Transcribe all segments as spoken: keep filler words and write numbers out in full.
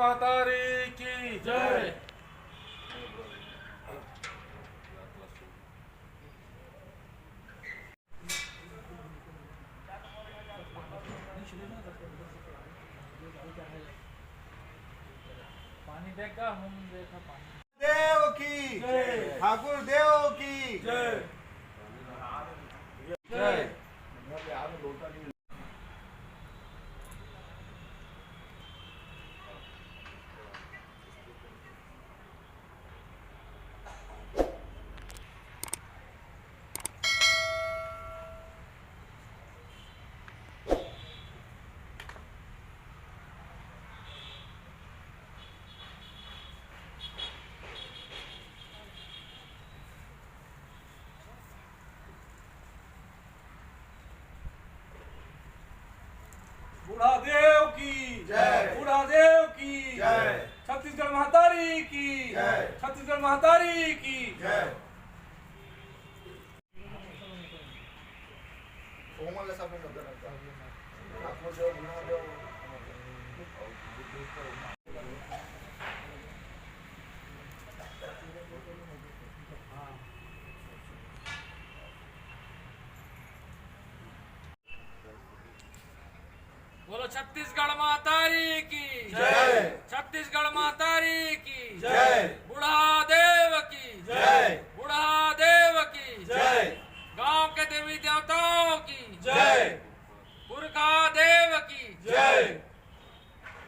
महतारी की जय। पानी देगा, हम देखा पानी। देव की जय। ठाकुर देव की जय। जय। बूढ़ा देव की जय। बूढ़ा देव की जय। छत्तीसगढ़ महतारी की जय। छत्तीसगढ़ महतारी की जय। बोलो छत्तीसगढ़ महतारी की जय। छत्तीसगढ़ महतारी की जय। बूढ़ा देव की जय। बूढ़ा देव की जय। गांव के देवी देवताओं की जय। पुरखा देव की जय।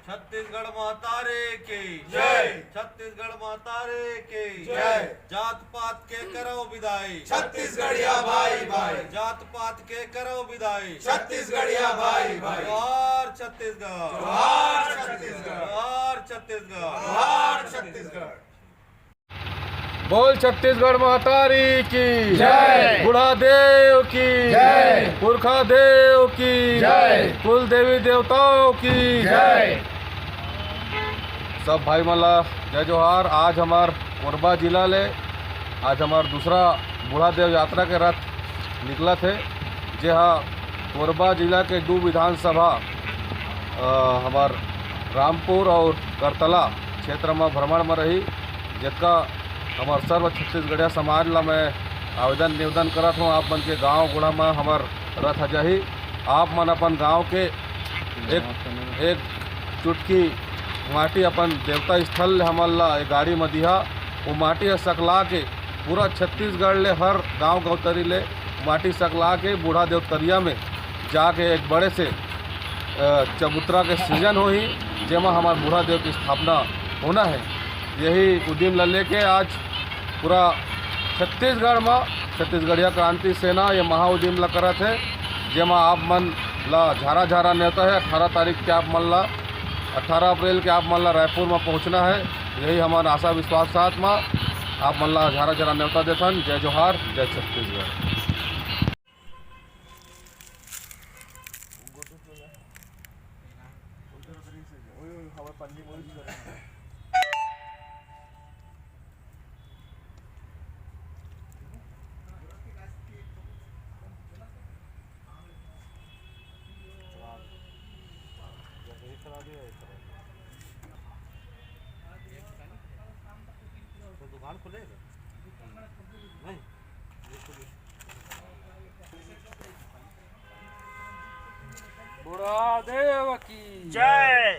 छत्तीसगढ़ महतारी की जय। छत्तीसगढ़ महतारी की जय। जात पात के करो विदाई। छत्तीसगढ़िया भाई भाई। जात पात के करो विदाई। छत्तीसगढ़िया भाई भाई। जोहार छत्तीसगढ़। जोहार छत्तीसगढ़। जोहार छत्तीसगढ़। जोहार छत्तीसगढ़। बोल छत्तीसगढ़ महतारी की जय। बूढ़ा देव की जय। पुरखा देव की जय। कुल देवी देवताओं की जय। सब भाई मन ला जय जोहार। आज हमार कोरबा जिला ले, आज हमार दूसरा बूढ़ा देव यात्रा के रथ निकलत हे, जे हा कोरबा जिला के दू विधानसभा, अ, हमार रामपुर और करतला क्षेत्र म भ्रमण म रही। जेतका हमार सर्व छत्तीसगढ़िया समाज ला मैं आवेदन निवेदन करत हूँ, आप मन के गाँव गुड़ा म हमार रथ जाही, आप मन अपन गाँव के एक, एक चुटकी माटी अपन देवता स्थल ले हमन ला एक गाड़ी म दिहा। वो माटी ह सकला के पूरा छत्तीसगढ़ ले हर गांव गौतरी ले माटी सकला के बूढ़ा देव तरिया में जाके एक बड़े से, अ, चबूतरा के सृजन होही, जेमा हमार बूढ़ा देव की स्थापना होना है। यही उद्यम ला लेके आज पूरा छत्तीसगढ़ म छत्तीसगढ़िया क्रांति सेना ये महाउद्यम ला करत है, जेमा आप मन ला झारा झारा नेवता है। अठारह तारीख के आप मन ला, अठारह अप्रैल के आप मन ला रायपुर म पहुंचना है। यही हमार आशा विश्वास साथ म आप मन ला झारा झारा नेवता देथन। जय जोहार, जय छत्तीसगढ़। तो दुकान खुलेगा? नहीं। बूढ़ा देव की जय।